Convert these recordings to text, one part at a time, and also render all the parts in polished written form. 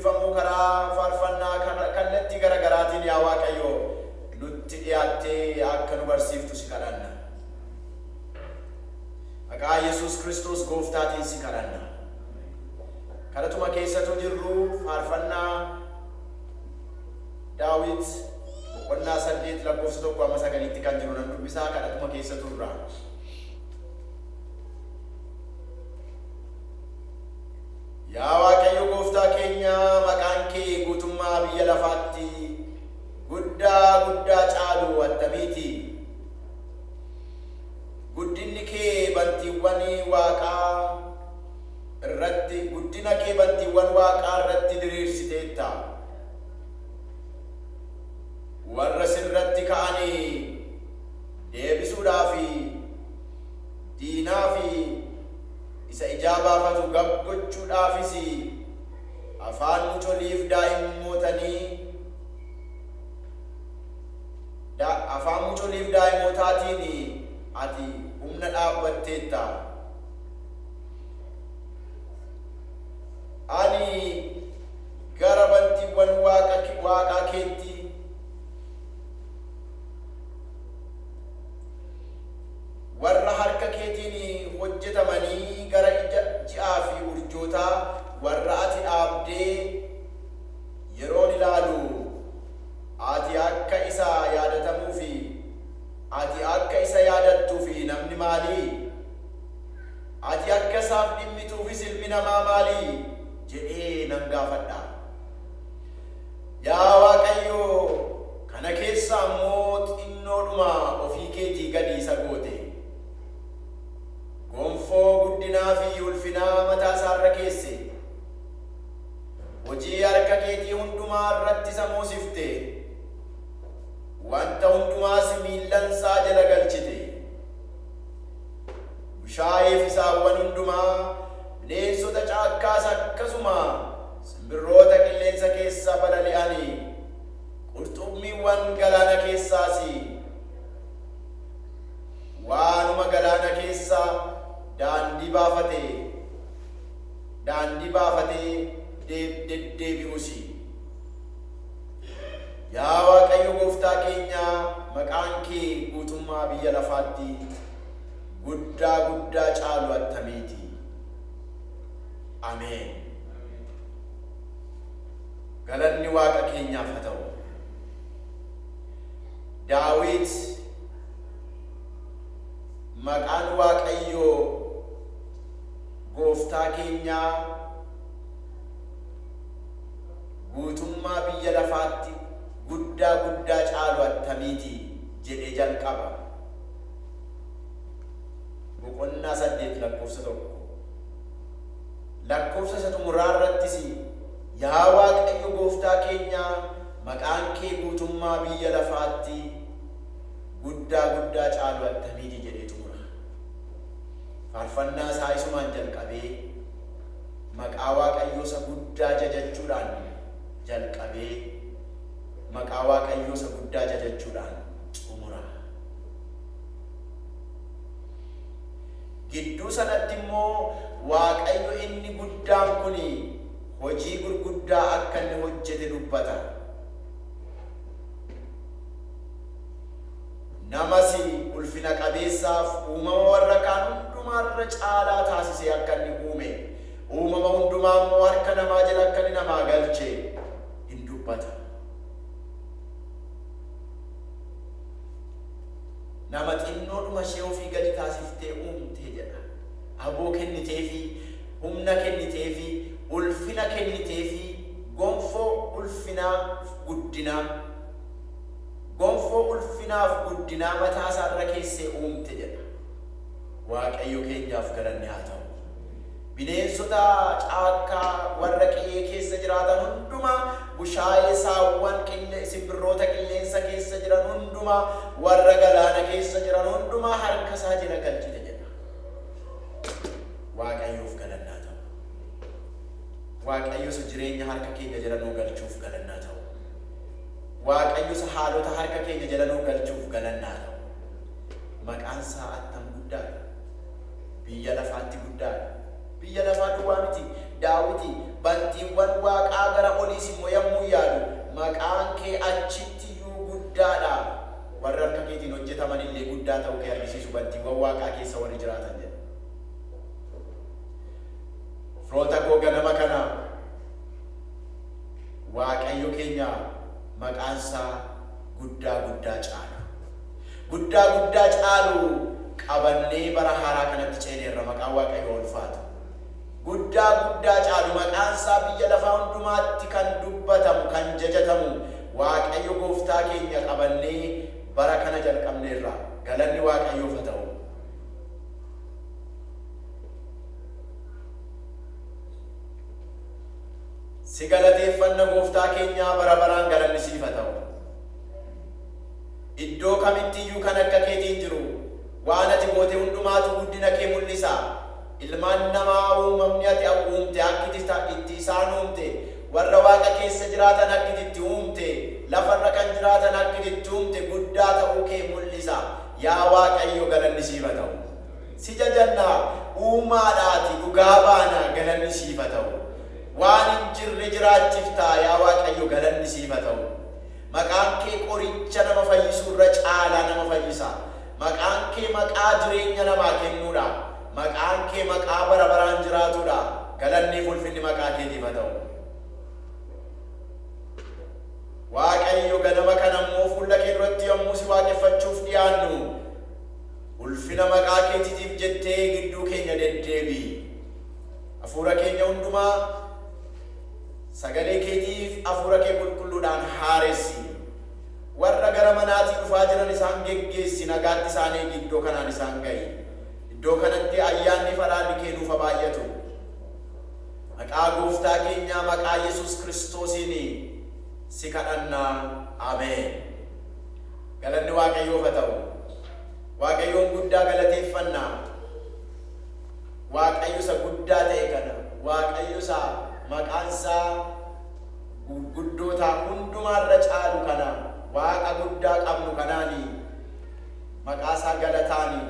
dubbifamuu karaa faarfannaa kallattii garaagaraatiin yaa Waaqayyo nutti dhiyaattee akka nu barsiiftu si kadhanna. Maqaa Yesuus Kiristoos gooftaatiin si kadhanna. Kadhatuma keessatu jirru faarfannaa Daawit boqonnaa 8 lakkoofsa 1 amma 9tti kan jiru nan dubbisaa kadhatuma keessa turra. Yaa Waaqayyo gooftaa keenya maqaan kee guutummaa biyya lafaatti guddaa guddaa caalu attamiiti. Guddinni kee bantiiwwan waaqaa irratti guddina kee bantiiwwan waaqaa irratti diriirsiteetta. Warra sirratti ka'anii deebisuudhaaf diinaa fi isa ijaa baafatu gab gochuudhaafis afaan mucoliif daa'immootanii afaan mucoliif daa'imootaatiin ati humna dhaabbatteetta. Ani gara bantiiwwan waaqaa keetti warra harka keetiin hojjetamanii gara ji'aa fi urjootaa warra ati dhaabdee yeroon ilaalu ati akka isa yaadatamuu fi ati akka isa yaadattuu fi namni maalii? Ati akka isaaf dhimmituufis ilmi namaa maalii? Jedhee nan gaafadha. Yaa Waaqayyo kana keessa immoo xinnoodhuma ofii keetii gadi isa goote. Gonfoo guddinaa fi ulfinaa mataa isaarra keesse. Hojii harka keetii hundumaa irratti isa moosifte. Wanta hundumaas miillansaa jala galchite. Bushaayee fi saawwan hundumaa, bineensota caakkaas akkasuma simbirroota qilleensa keessa balali'anii, qurxummiiwwan galaana keessaas waanuma galaana keessa daandii baafatee deddeebi'us. Yaa Waaqayyo gooftaa keenya maqaan kee guutummaa biyya lafaatti guddaa guddaa caalu attamiiti. Ameen. Galanni Waaqa keenyaaf haa ta'u. Daawit maqaan Waaqayyoo gooftaa keenyaa guutummaa biyya lafaatti guddaa guddaa caalu attamiiti jedhee jalqaba. Boqonnaa 8 lakkoofsa 1. Lakkoofsa isa xumuraa irrattis yaa Waaqayyo gooftaa keenyaa maqaan kee guutummaa biyya lafaatti guddaa guddaa caalu attamiiti jedhee xumura. Faarfannaa isaa isumaan jalqabee maqaa Waaqayyoo isa guddaa jajachuudhaan jalqabee maqaa Waaqayyoo isa guddaa jajachuudhaan xumura. Gidduu sanatti immoo Waaqayyo inni guddaan kun hojii gurguddaa akka inni hojjete dubbata. Namas ulfina qabeessaaf uumama warra kaan hundumaarra caalaa taasisee akka inni uume, uumama hundumaa immoo harka namaa jala akka inni namaa galche hin dubbata. Nama xinnoodhuma ishee ofii gadi taasiftee uumte jedha. Aboo kenniteefi, humna kenniteefi, ulfina kenniteefi, gonfoo ulfinaaf guddinaa, gonfoo ulfinaaf guddinaa mataa isaarra keessee uumte jedha. Waaqayyo keenyaaf galanni haa ta'u. Bineensota caakkaa warra qe'ee keessa jiraatan hundumaa, bushaayee saawwan simbirroota qilleensa keessa jiran hundumaa, warra galaana keessa jiran hundumaa harka isaa jala galchite jedha. Waaqayyoof galanni haa ta'u. Waaqayyo isa jireenya harka keenya jala nuu galchuuf galanni haa ta'u. Waaqayyo isa haalota harka keenya jala nuu galchuuf galanni haa ta'u. Maqaan isaa attam guddaadha. Biyya lafaatti guddaadha. Biyya lafaa duwwaa miti. Daawiti bantiiwwan waaqaa gara guddaa ta'uu kee argisiisu bantiiwwan waaqaa keessa warri jiraatan jedha. Firoota koo ganama kana Waaqayyo keenya maqaan isaa guddaa guddaa caalu. Guddaa guddaa caalu qabannee bara haaraa kanatti ceeneerra maqaan Waaqayyo ulfaatu. Guddaa guddaa caalu maqaan isaa biyya lafaa hundumaatti kan dubbatamu kan jajatamu Waaqayyo gooftaa keenya qabannee bara kana jalqabneerra galanni Waaqayyoof haa ta'u. Si galateeffanna gooftaa keenyaa bara baraan galanni siif haa ta'u. Iddoo kamittiyyuu kan akka keetiin jiru waan ati goote hundumaatu guddina kee mul'isa. Ilmaan namaa uumamni ati uumte akki itti isaan uumte warra waaqa keessa jiraatan akki itti uumte lafarra kan jiraatan akki itti uumte guddaa ta'uu kee mul'isa. Yaa Waaqayyo galanni siif haa ta'u. Si jajannaa uumaadhaati dhugaa baana galanni siif haa ta'u. Waan hin jirre jiraachiftaa yaa Waaqayyo galanni siif haa ta'u. Maqaan kee qoricha nama fayyisuu irra caalaa nama fayyisa. Maqaan kee maqaa jireenya namaa kennuudha. Maqaan kee maqaa bara baraan jiraatudha. Galanni ulfinni maqaa keetiif haa ta'u. Waaqayyo ganama kana immoo fuula kee duratti yommuu si waaqeffachuuf dhiyaannu ulfina maqaa keetiitiif jettee gidduu keenya deddeebi'i. Hafuura keenya hundumaa sagalee keetiif hafuura kee qulqulluudhaan haaressi. Warra gara manaatii dhufaa jiran isaan geggeessi, nagaatti isaan eegi, iddoo kanaan isaan ga'i. Iddoo kanatti ayyaanni faraarri kee nuuf haa baay'atu. Maqaa gooftaa keenyaa maqaa Yesuus Kiristoosiin si kadhannaa. Ameen. Galanni Waaqayyoof haa ta'u. Waaqayyoon guddaa galateeffannaa. Waaqayyo isa guddaa ta'e kana, Waaqayyo isa maqaan isaa gurguddoota hundumaarra caalu kana, Waaqa guddaa qabnu kanaani maqaa isaa galataani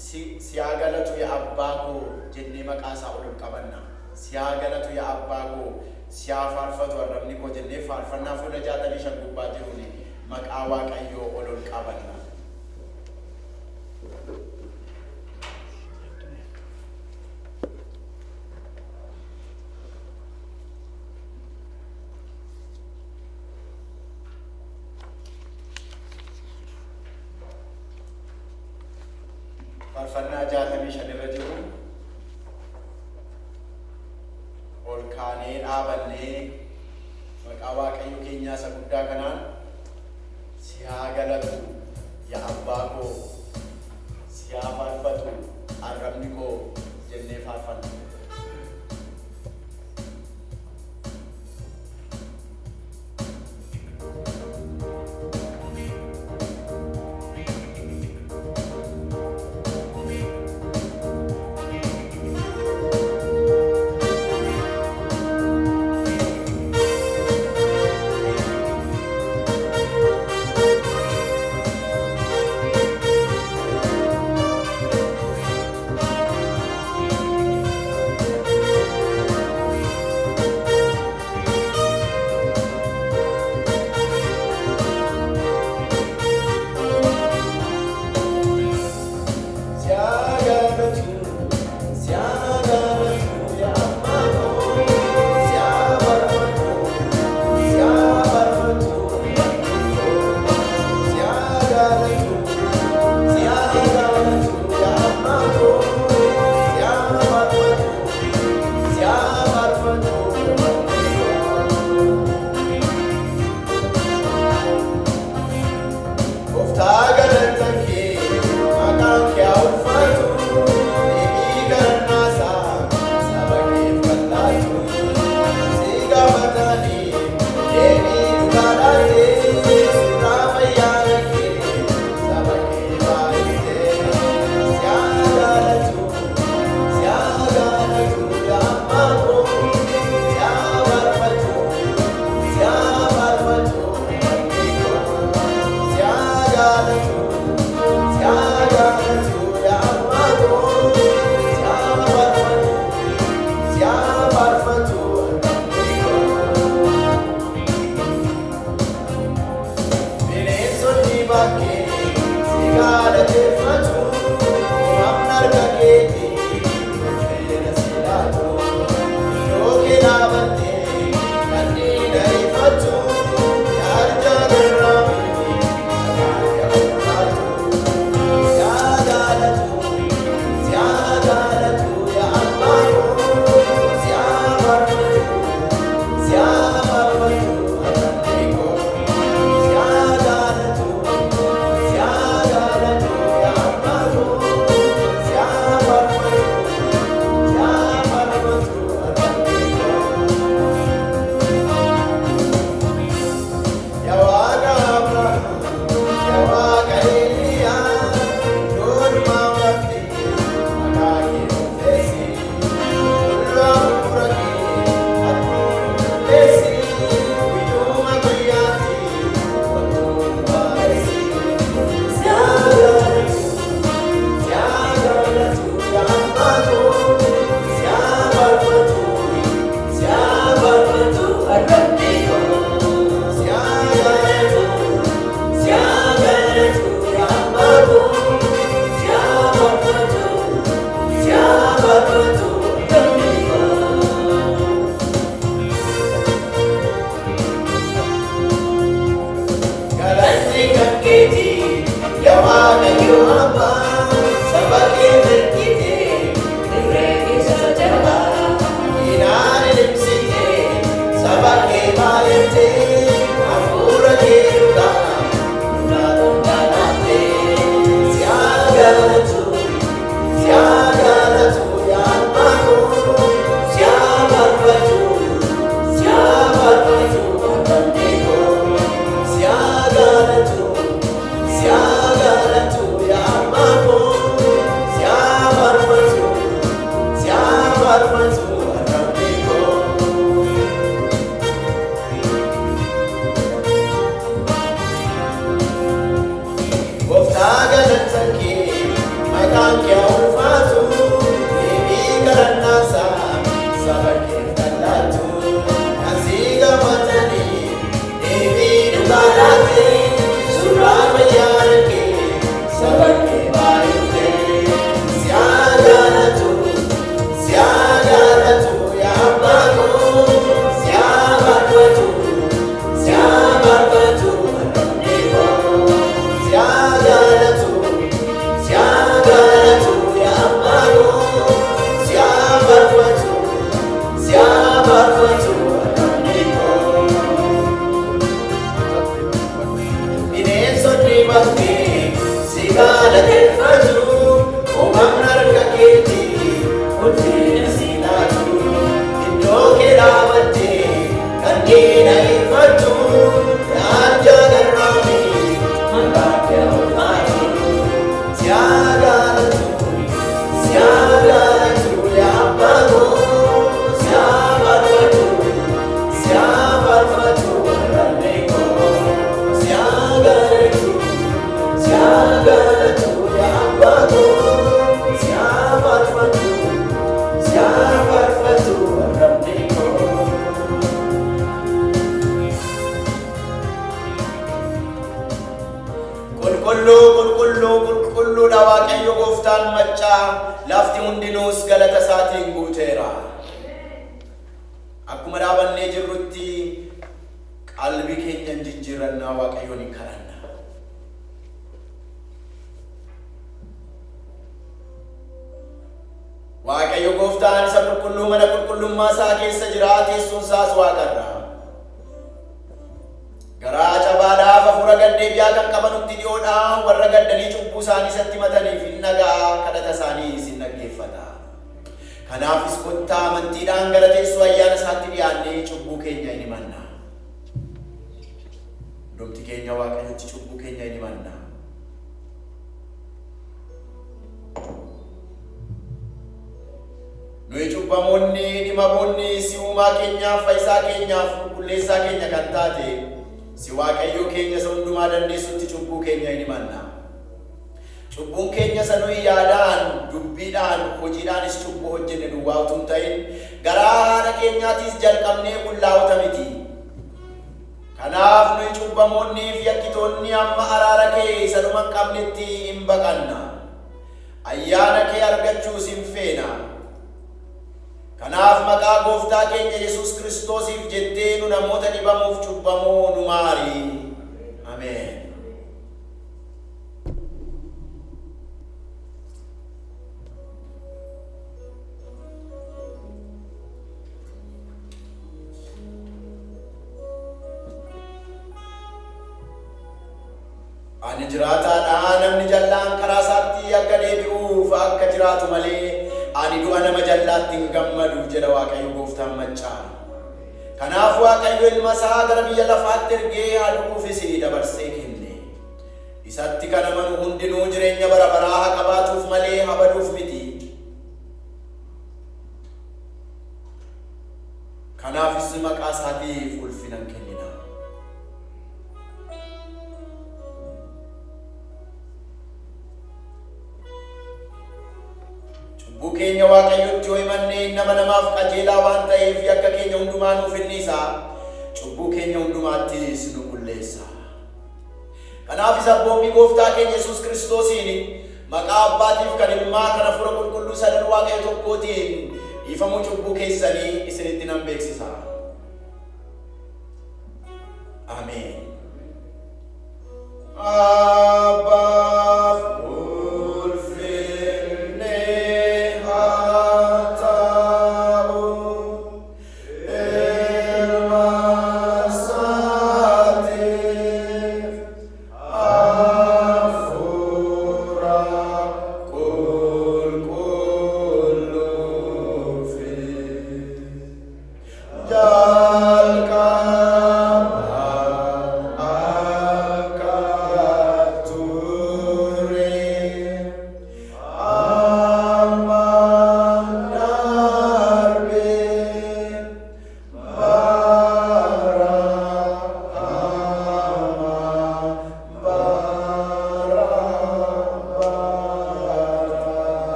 si haa galatu yaa abbaa koo jennee maqaa isaa ol qabanna. Si haa galatu yaa abbaa koo, si haa faarfatu arrabni koo jennee faarfannaa fuula 65 gubbaa jiruuni maqaa Waaqayyoo ol qabanna. Faarfannaa 65 irra jiru ol kaanee dhaabannee maqaa Waaqayyo keenyaa isa guddaa kanaan si haa galatu yaa abbaa koo, si haa faarfatu arrabni koo jennee faarfanna. Waaqayyo abbaa saba kee mirgite Irree isa jabaa Inaan limsite saba kee baay'ate hafuura kee dhugaa nurraa dhangalaaste. Si haa galatu, si haa galatu yaa abbaa koo, si haa barbaadu, si haa barbaadu abbaan koo. Si haa galatu, si haa galatu yaa abbaa koo, si haa barbaadu, si haa barbaadu abbaan koo. Gooftaa galata kee maqaan kee haa ulfaatu, deebii kadhannaasaa saba keef laatu. Kan si gaafatanii deebii dhugaa laatte, suuraa fayyaa kee saba kee baay'ifte. Si haa galatu, si haa galatu yaa abbaa koo, si haa barbaadu, si haa barbaadu abbaan koo. Si haa galatu, si haa galatu yaa abbaa koo, si haa barbaadu, si haa barbaadu abbaan koo. Bineensonni bakkee si galateeffatu, uumamni harka keetii ulfina si laatu. Iddoo kee dhaabattee kan diina ifatu, yaadda garraamii maqaan kee ulfaatu. Si haa galatu, si haa galatu yaa abbaa koo, si haa barbaadu, si haa barbaadu abbaan koo. Si haa galatu, si haa galatu yaa abbaa koo, si haa barbaadu, si haa barbaadu abbaan koo. Qulqulluu, qulqulluu, qulqulluudha Waaqayyo gooftaan maccaa, lafti hundinuus galata isaatiin guuteera. Akkuma dhaabannee jirrutti qalbii keenya hin jijjiirrannaa Waaqayyoon hin kadhanna. Waaqayyo gooftaan isa qulqulluu mana qulqullummaa isaa keessa jira, teessoon isaas waaqarra. Garaa cabaadhaaf hafuura gaddeebi'aa kan qabanutti dhiyoodha, warra gaddanii cubbuu isaanii isatti himataniif hin dhaga'a, kadhata isaaniis hin dhaggeeffata. Kanaafis kottaa amantiidhaan gara teessoo ayyaana isaatti dhiyaannee cubbuu keenya hin himanna. Hundumti keenya Waaqayyotti cubbuu keenya hin himanna. Nuyi cubbamoonni dhimamoonni si uumaa keenyaaf, fayyisaa keenyaaf, qulqulleessaa keenya kan taate si Waaqayyo keenya isa hundumaa dandeessutti cubbuu keenya hin himanna. Cubbuun keenya isa nuyi yaadaan, dubbiidhaan, hojiidhaanis cubbuu hojjenne duwwaa utuu hin ta'in garaa haadha keenyaatiis jalqabnee qullaa'ota miti. Kanaaf nuyi cubbamoonnii fi yakkitoonni amma araara kee isa dhuma hin qabnetti hin baqanna. Ayyaana kee argachuus hin feena. Kanaaf maqaa gooftaa keenya Yesuus Kiristoosiif jettee nu namoota dhibamuuf cubbamoo nu maari. Ameen. Ani jiraataadha, namni jallaan karaa isaatti akka deebi'uuf akka jiraatu malee ani du'a nama jallaatti hin gammadu jedha Waaqayyo gooftaan maccaa. Kanaaf Waaqayyo ilma isaa gara biyya lafaatti ergee haa du'uufis dabarsee kenne. Isatti kan amanu hundinuu jireenya bara baraa haa qabaatuuf malee haa baduuf miti. Kanaafis maqaa isaatiif ulfina hin kennina. Cubbuu keenya Waaqayyotti yoo himanne nama namaaf qajeelaa waan ta'eef yakka keenya hundumaa nuuf inni isa cubbuu keenya hundumaattis nu qulleessa. Kanaafis abboommii gooftaa keenya Yesuus Kiristoosiin maqaa Abbaatiif kan Ilmaa kan Hafuura Qulqulluu sadan Waaqayyo tokkootiin dhiifamuu cubbuu keessanii isinitti nan beeksisa. Ameen. Abbaaf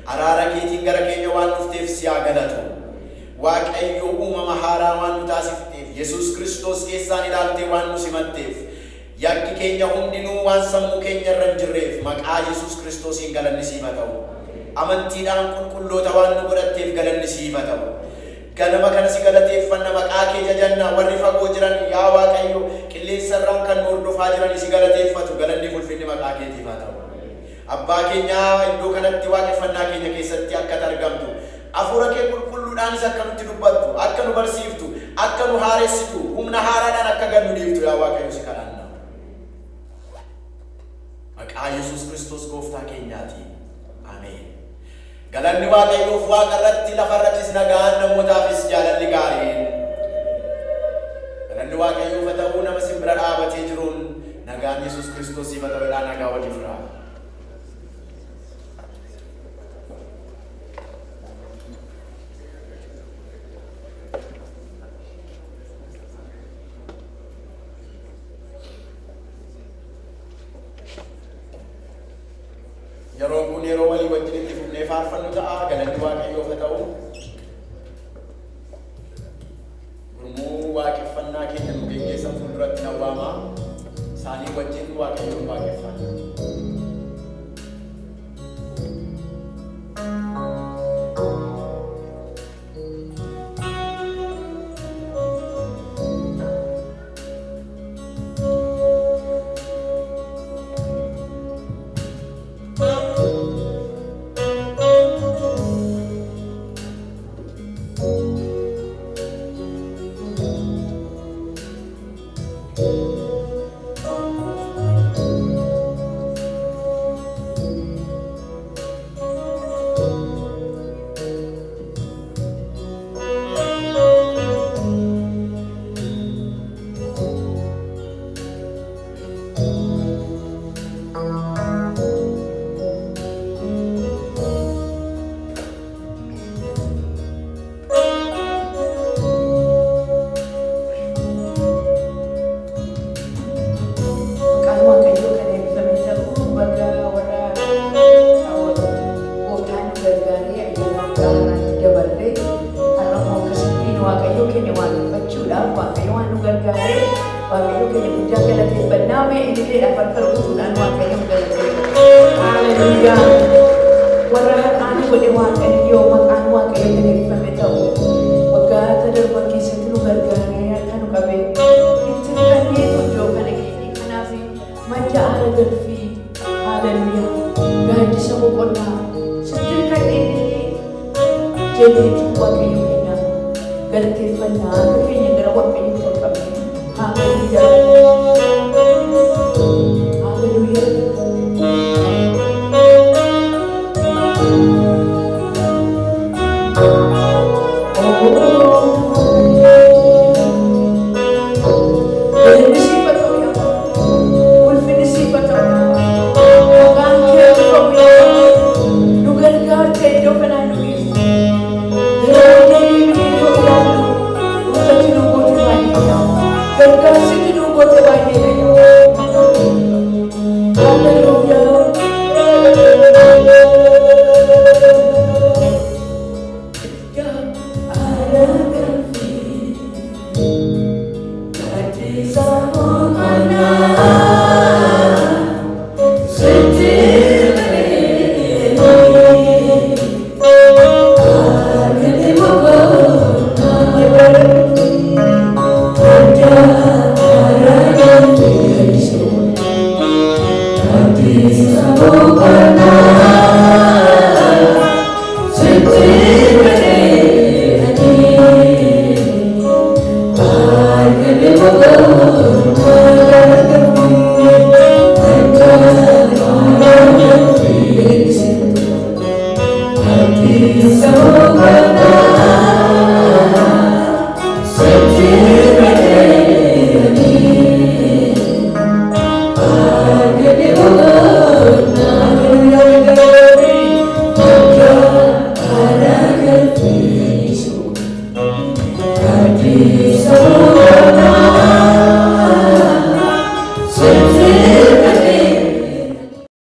Araara keetiin gara keenya waan dhufteef si haa galatu. Waaqayyo uumama haaraa waan nu taasifteef, Yesuus Kiristoos keessaan ilaaltee waan nu simatteef, yakki keenya hundinuu waan sammuu keenya irra hin jirreef maqaa Yesuus Kiristoosiin galanni siif haa ta'u. Amantiidhaan qulqulloota waan nu godhatteef galanni siif haa ta'u. Ganama kana si galateeffanna, maqaa kee jajanna. Warri fagoo jiran yaa Waaqayyo qilleensa irraan kan nu hordofaa jiran si galateeffatu. Galanni ulfinni maqaa keetiif haa ta'u. Abbaa keenya iddoo kanatti waaqeffannaa keenya keessatti akka argamtu, hafuura kee qulqulluudhaanis akka nutti dubbattu, akka nu barsiiftu, akka nu haaressitu, humna haaraadhaan akka gad nu dhiiftu yaa Waaqayyo si kadhanna. Maqaa Yesuus Kiristoos gooftaa keenyaatiin. Ameen. Galanni Waaqayyoof waaqa irratti, lafa irrattis nagaan, namootaafis jaalalli gaariin. Galanni Waaqayyoof haa ta'u. Nama simbira dhaabatee jiruun nagaan Yesuus Kiristoos siif haa ta'uudhaan nagaa waliif raa. Yeroon kun yeroo walii wajjin itti fufnee faarfannu ta'a. Galanni Waaqayyoof haa ta'u. Gurmuu waaqeffannaa keenya nu geggeessan fuulduratti na waama. Isaanii wajjin Waaqayyoon waaqeffanna. Maqaan Waaqayyoo kan eebbifame ta'uu. Baga warra gooftaan nu gargaaree ayyaana waggaa haaraatti dabarree har'a immoo akkasittiin Waaqayyoo keenya waaqeffachuudhaaf Waaqayyo waan nu gargaaree Waaqayyo keenya guddaa galateeffannaa. Mee ililleedhaaf harka rukutuudhaan Waaqayyoon galateeffanna. Haleluuyaa! Warra har'aan godhe Waaqayyo, maqaan Waaqayyo kan eebbifame ta'u. Waggaa darban keessatti nu gargaaree harka nu qabee itti kanneetu iddoo kana geenye. Kanaaf madda aara galfii, haleluuyaa, gaaddisa boqonnaa sitti kanneen jenneetu Waaqayyo keenya galateeffannaa. Harka keenya gara Waaqayyootti ol qabne. Haleluuyaa, haleluuyaa. Galanni siif haa ta'u yaa Waaqa. Ulfinni siif haa ta'u yaa Waaqa. Maqaan kee eebbifamu yaa Waaqa. Nu gargaarte, iddoo kanaan nu geesse. Gara booddee deebinee yoo ilaallu wantooti nu goote baay'eedha. Gargaarsitu nu goote baay'eedha yaa Waaqa. Haleluuyaa. Yaa aara galfii. Gaaddisa boqonnaa sitti hirkannee argate boqonnaa madda aara galfii. Gaaddisa boqonnaa sitti hirkannee argate boqonnaa.